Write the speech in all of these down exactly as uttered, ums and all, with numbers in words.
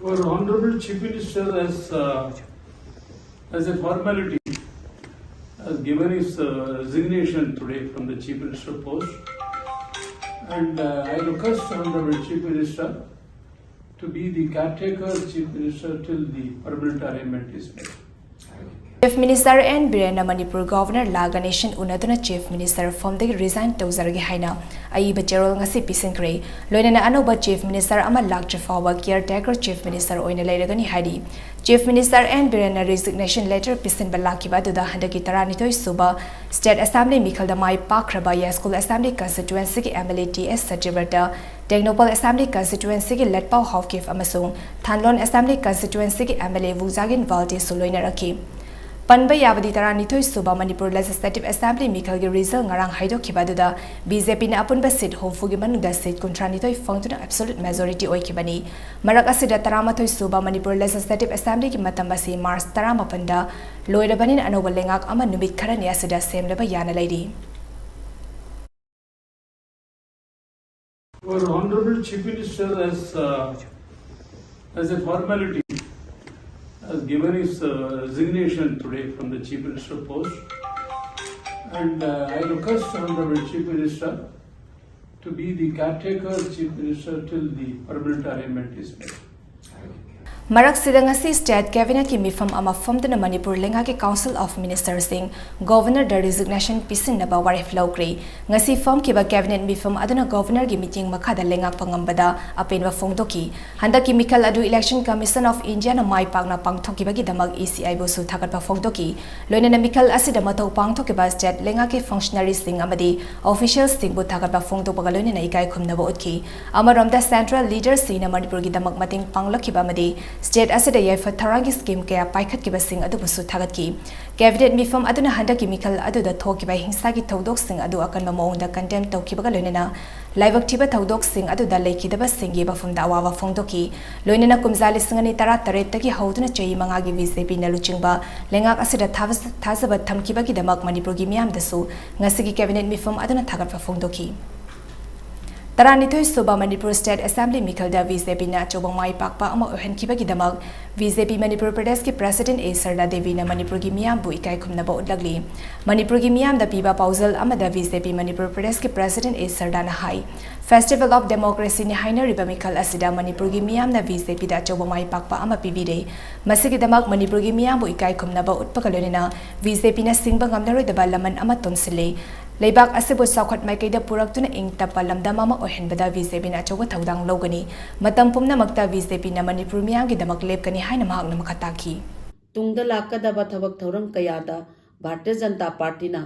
Our Honorable Chief Minister has, uh, as a formality, has given his uh, resignation today from the Chief Minister post. And uh, I request Honorable Chief Minister to be the caretaker Chief Minister till the permanent arrangement is made. Chief Minister N Biren ꯅ Manipur Governor ꯂꯥ ꯒꯅꯦꯁꯟ ꯎꯅꯗꯨꯅ Chief Minister ꯐꯝꯗꯒꯤ resign ꯇꯧꯖꯔꯒꯦ ꯍꯥꯏꯅ ꯑꯏꯕ ꯆꯦꯔꯣꯜ ꯉꯁꯤ ꯄꯤꯁꯤꯟꯈ꯭ꯔꯦ꯫ ꯂꯣꯏꯅꯅ ꯑꯅꯧꯕ Chief Minister ꯑꯃ ꯂꯥꯛꯇ꯭ꯔꯤ ꯐꯥꯎꯕ caretaker Chief Minister ꯑꯣꯏꯅ ꯂꯩꯔꯒꯅꯤ ꯍꯥꯏꯔꯤ꯫ Chief Minister N Biren ꯅ resignation letter ꯄꯤꯁꯤꯟꯕ ꯂꯥꯛꯈꯤꯕ ꯑꯗꯨꯗ ꯍꯟꯗꯛꯀꯤ ꯇꯔꯥꯅꯤꯊꯣꯏ ꯁꯨꯕ State Assembly ꯃꯤꯈꯜꯗ ꯃꯥꯏ ꯄꯥꯛꯈ꯭ꯔꯕ ꯌꯥꯏꯁ꯭ꯀꯨꯜ Assembly Constituency ꯒꯤ M L A T S ꯁꯇ꯭ꯌꯕ꯭ꯔꯇ, Tengnoupal Assembly Constituency ꯒꯤ ꯂꯠꯄꯥꯎ ꯍꯥꯎꯀꯤꯞ ꯑꯃꯁꯨꯡ ꯊꯥꯟꯂꯣꯟ Assembly Constituency ꯒꯤ M L A ꯋꯨꯖꯥꯒꯤꯟ ꯚꯥꯜꯇꯦꯁꯨ ꯂꯣꯏꯅꯔꯛꯈꯤ꯫ ꯄꯟꯕ ꯌꯥꯕꯗꯤ ꯇꯔꯥꯅꯤꯊꯣꯏ ꯁꯨꯕ ꯃꯅꯤꯄꯨꯔ Legislative Assembly ꯃꯤꯈꯜꯒꯤ result ꯉꯔꯥꯡ ꯍꯥꯏꯗꯣꯛꯈꯤꯕ ꯑꯗꯨꯗ B J P ꯅ ꯑꯄꯨꯟꯕ seat ꯍꯨꯝꯐꯨꯒꯤ ꯃꯅꯨꯡꯗ seat ꯀꯨꯟꯊ꯭ꯔꯥꯅꯤꯊꯣꯏ ꯐꯪꯗꯨꯅ absolute majority ꯑꯣꯏꯈꯤꯕꯅꯤ꯫ ꯃꯔꯛ ꯑꯁꯤꯗ ꯇꯔꯥꯃꯥꯊꯣꯏ ꯁꯨꯕ ꯃꯅꯤꯄꯨꯔ Legislative Assembly ꯒꯤ ꯃꯇꯝ ꯑꯁꯤ March ꯇꯔꯥꯃꯥꯄꯟꯗ ꯂꯣꯏꯔꯕꯅꯤꯅ ꯑꯅꯧꯕ ꯂꯩꯉꯥꯛ ꯑꯃ ꯅꯨꯃꯤꯠ ꯈꯔꯅꯤ ꯑꯁꯤꯗ ꯁꯦꯝꯂꯕ ꯌꯥꯅ ꯂꯩꯔꯤ꯫ Our Honorable Chief Minister has, uh, as a formality, has given his uh, resignation today from the Chief Minister post. And uh, I request Honorable Chief Minister to be the caretaker Chief Minister till the permanent arrangement is made. ꯃꯔꯛꯁꯤꯗ ꯉꯁꯤ State Cabinet ꯀꯤ ꯃꯤꯐꯝ ꯑꯃ ꯐꯝꯗꯨꯅ ꯃꯅꯤꯄꯨꯔ ꯂꯩꯉꯥꯛꯀꯤ Council of Minister ꯁꯤꯡ Governor ꯗ resignation ꯄꯤꯁꯤꯟꯅꯕ ꯋꯥꯔꯦꯞ ꯂꯧꯈ꯭ꯔꯦ꯫ ꯉꯁꯤ ꯐꯝꯈꯤꯕ Cabinet ꯃꯤꯐꯝ ꯑꯗꯨꯅ Governor ꯒꯤ ꯃꯤꯠꯌꯦꯡ ꯃꯈꯥꯗ ꯂꯩꯉꯥꯛꯄ ꯉꯝꯕꯗ ꯑꯄꯦꯟꯕ ꯐꯣꯡꯗꯣꯛꯈꯤ꯫ ꯍꯟꯗꯛꯀꯤ ꯃꯤꯈꯜ ꯑꯗꯨ Election Commission of India ꯅ ꯃꯥꯏ ꯄꯥꯛꯅ ꯄꯥꯡꯊꯣꯛꯈꯤꯕꯒꯤꯗꯃꯛ E C I ꯕꯨꯁꯨ ꯊꯥꯒꯠꯄ ꯐꯣꯡꯗꯣꯛꯈꯤ꯫ ꯂꯣꯏꯅꯅ ꯃꯤꯈꯜ ꯑꯁꯤꯗ ꯃꯊꯧ ꯄꯥꯡꯊꯣꯛꯈꯤꯕ state ꯂꯩꯉꯥꯛꯀꯤ functionary ꯁꯤꯡ ꯑꯃꯗꯤ official ꯁꯤꯡꯕꯨ ꯊꯥꯒꯠꯄ ꯐꯣꯡꯗꯣꯛꯄꯒ ꯂꯣꯏꯅꯅ ꯏꯀꯥꯏ ꯈꯨꯝꯅꯕ ꯎꯠꯈꯤ꯫ ꯑꯃꯔꯣꯝꯗ Central Leader ꯁꯤꯡꯅ ꯃꯅꯤꯄꯨꯔꯒꯤꯗꯃꯛ ꯃꯇꯦꯡ ꯄꯥꯡꯂꯛꯈꯤꯕ ꯑꯃꯗꯤ state ꯑꯁꯤꯗ ꯌꯥꯏꯐ ꯊꯧꯔꯥꯡꯒꯤ scheme ꯀꯌꯥ ꯄꯥꯏꯈꯠꯈꯤꯕꯁꯤꯡ ꯑꯗꯨꯕꯨꯁꯨ ꯊꯥꯒꯠꯈꯤ꯫ Cabinet ꯃꯤꯐꯝ ꯑꯗꯨꯅ ꯍꯟꯗꯛꯀꯤ ꯃꯤꯈꯜ ꯑꯗꯨꯗ ꯊꯣꯛꯈꯤꯕ ꯍꯤꯡꯁꯥꯒꯤ ꯊꯧꯗꯣꯛꯁꯤꯡ ꯑꯗꯨ ꯑꯀꯟꯕ ꯃꯑꯣꯡꯗ condemn ꯇꯧꯈꯤꯕꯒ ꯂꯣꯏꯅꯅ ꯂꯥꯏꯕꯛ ꯊꯤꯕ ꯊꯧꯗꯣꯛꯁꯤꯡ ꯑꯗꯨꯗ ꯂꯩꯈꯤꯗꯕꯁꯤꯡꯒꯤ ꯋꯥꯐꯝꯗ ꯑꯋꯥꯕ ꯐꯣꯡꯗꯣꯛꯈꯤ꯫ ꯂꯣꯏꯅꯅ ꯀꯨꯝꯖꯥ ꯂꯤꯁꯤꯡ ꯑꯅꯤ ꯇꯔꯥ ꯇꯔꯦꯠꯇꯒꯤ ꯍꯧꯗꯨꯅ ꯆꯍꯤ ꯃꯉꯥꯒꯤ B J P ꯅ ꯂꯨꯆꯤꯡꯕ ꯂꯩꯉꯥꯛ ꯑꯁꯤꯗ ꯊꯥꯖ-, ꯊꯥꯖꯕ ꯊꯝꯈꯤꯕꯒꯤꯗꯃꯛ ꯃꯅꯤꯄꯨꯔꯒꯤ ꯃꯤꯌꯥꯝꯗꯁꯨ ꯉꯁꯤꯒꯤ Cabinet ꯃꯤꯐꯝ ꯑꯗꯨꯅ ꯊꯥꯒꯠꯄ ꯐꯣꯡꯗꯣꯛꯈꯤ꯫ ꯇꯔꯥꯅꯤꯊꯣꯏ ꯁꯨꯕ ꯃꯅꯤꯄꯨꯔ ꯁ꯭ꯇꯦꯠ ꯑꯦꯁꯦꯝꯕ꯭ꯂꯤ ꯃꯤꯈꯜꯗ ꯕꯤ ꯖꯦ ꯄꯤꯅ ꯑꯆꯧꯕ ꯃꯥꯏ ꯄꯥꯛꯄ ꯑꯃ ꯑꯣꯏꯍꯟꯈꯤꯕꯒꯤꯗꯃꯛ ꯕꯤ ꯖꯦ ꯄꯤ ꯃꯅꯤꯄꯨꯔ ꯄ꯭ꯔꯗꯦꯁꯀꯤ ꯄ꯭ꯔꯦꯁꯤꯗꯦꯟꯠ ꯑꯦ ꯁꯔꯗꯥ ꯗꯦꯕꯤꯅ ꯃꯅꯤꯄꯨꯔꯒꯤ ꯃꯤꯌꯥꯝꯕꯨ ꯏꯀꯥꯏ ꯈꯨꯝꯅꯕ ꯎꯠꯂꯛꯂꯤ꯫ ꯃꯅꯤꯄꯨꯔꯒꯤ ꯃꯤꯌꯥꯝꯗ ꯄꯤꯕ ꯄꯥꯎꯖꯦꯜ ꯑꯃꯗ ꯕꯤ ꯖꯦ ꯄꯤ ꯃꯅꯤꯄꯨꯔ ꯄ꯭ꯔꯗꯦꯁꯀꯤ ꯄ꯭ꯔꯦꯁꯤꯗꯦꯟꯠ ꯑꯦ ꯁꯔꯗꯥꯅ ꯍꯥꯏ, Festival of Democracyꯅꯤ ꯍꯥꯏꯅꯔꯤꯕ ꯃꯤꯈꯜ ꯑꯁꯤꯗ ꯃꯅꯤꯄꯨꯔꯒꯤ ꯃꯤꯌꯥꯝꯅ ꯕꯤ ꯖꯦ ꯄꯤꯗ ꯑꯆꯧꯕ ꯃꯥꯏ ꯄꯥꯛꯄ ꯑꯃ ꯄꯤꯕꯤꯔꯦ꯫ ꯃꯁꯤꯒꯤꯗꯃꯛ ꯃꯅꯤꯄꯨꯔꯒꯤ ꯃꯤꯌꯥꯝꯕꯨ ꯏꯀꯥꯏ ꯈꯨꯝꯅꯕ ꯎꯠꯄꯒ ꯂꯣꯏꯅꯅ ꯕꯤ ꯖꯦ ꯄꯤꯅ ꯁꯤꯡꯕ ꯉꯝꯂꯔꯣꯏꯗꯕ ꯂꯃꯟ ꯑꯃ ꯇꯣꯟꯁꯤꯜꯂꯦ꯫ ꯂꯩꯕꯥꯛ ꯑꯁꯤꯕꯨ ꯆꯥꯎꯈꯠ ꯃꯥꯏꯀꯩꯗ ꯄꯨꯔꯛꯇꯨꯅ ꯏꯪ ꯇꯞꯄ ꯂꯝꯗꯝ ꯑꯃ ꯑꯣꯏꯍꯟꯕꯗ ꯕꯤ ꯖꯦ ꯄꯤꯅ ꯑꯆꯧꯕ ꯊꯧꯗꯥꯡ ꯂꯧꯒꯅꯤ꯫ ꯃꯇꯝ ꯄꯨꯝꯅꯃꯛꯇ ꯕꯤ ꯖꯦ ꯄꯤꯅ ꯃꯅꯤꯄꯨꯔ ꯃꯤꯌꯥꯝꯒꯤꯗꯃꯛ ꯂꯦꯞꯀꯅꯤ ꯍꯥꯏꯅ ꯃꯍꯥꯛꯅ ꯃꯈꯥ ꯇꯥꯈꯤ꯫ ꯇꯨꯡꯗ ꯂꯥꯛꯀꯗꯕ ꯊꯕꯛ ꯊꯧꯔꯝ ꯀꯌꯥꯗ ꯚꯥꯔꯇꯤꯌ ꯖꯅꯇꯥ ꯄꯥꯔꯇꯤꯅ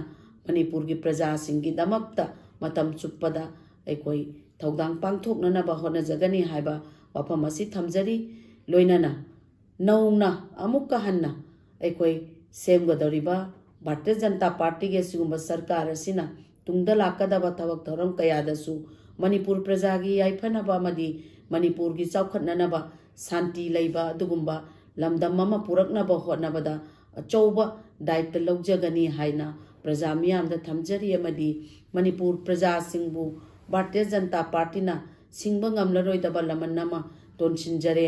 ꯃꯅꯤꯄꯨꯔꯒꯤ ꯄ꯭ꯔꯖꯥꯁꯤꯡꯒꯤꯗꯃꯛꯇ ꯃꯇꯝ ꯆꯨꯞꯄꯗ ꯑꯩꯈꯣꯏ ꯊꯧꯗꯥꯡ ꯄꯥꯡꯊꯣꯛꯅꯅꯕ ꯍꯣꯠꯅꯖꯒꯅꯤ ꯍꯥꯏꯕ ꯋꯥꯐꯝ ꯑꯁꯤ ꯊꯝꯖꯔꯤ꯫ ꯂꯣꯏꯅꯅ ꯅꯧꯅ ꯑꯃꯨꯛꯀ ꯍꯟꯅ ꯑꯩꯈꯣꯏ ꯁꯦꯝꯒꯗꯧꯔꯤꯕ ꯚꯥꯔꯇꯤꯌ ꯖꯅꯇꯥ ꯄꯥꯔꯇꯤꯒꯤ ꯑꯁꯤꯒꯨꯝꯕ ꯁꯔꯀꯥꯔ ꯑꯁꯤꯅ ꯇꯨꯡꯗ ꯂꯥꯛꯀꯗꯕ ꯊꯕꯛ ꯊꯧꯔꯝ ꯀꯌꯥꯗꯁꯨ ꯃꯅꯤꯄꯨꯔ ꯄ꯭ꯔꯖꯥꯒꯤ ꯌꯥꯏꯐꯅꯕ ꯑꯃꯗꯤ ꯃꯅꯤꯄꯨꯔꯒꯤ ꯆꯥꯎꯈꯠꯅꯅꯕ, ꯁꯥꯟꯇꯤ ꯂꯩꯕ ꯑꯗꯨꯒꯨꯝꯕ ꯂꯝꯗꯝ ꯑꯃ ꯄꯨꯔꯛꯅꯕ ꯍꯣꯠꯅꯕꯗ ꯑꯆꯧꯕ ꯗꯥꯌꯤꯠꯇ ꯂꯧꯖꯒꯅꯤ ꯍꯥꯏꯅ ꯄ꯭ꯔꯖꯥ ꯃꯤꯌꯥꯝꯗ ꯊꯝꯖꯔꯤ ꯑꯃꯗꯤ ꯃꯅꯤꯄꯨꯔ ꯄ꯭ꯔꯖꯥꯁꯤꯡꯕꯨ ꯚꯥꯔꯇꯤꯌ ꯖꯅꯇꯥ ꯄꯥꯔꯇꯤꯅ ꯁꯤꯡꯕ ꯉꯝꯂꯔꯣꯏꯗꯕ ꯂꯃꯟ ꯑꯃ ꯇꯣꯟꯁꯤꯟꯖꯔꯦ꯫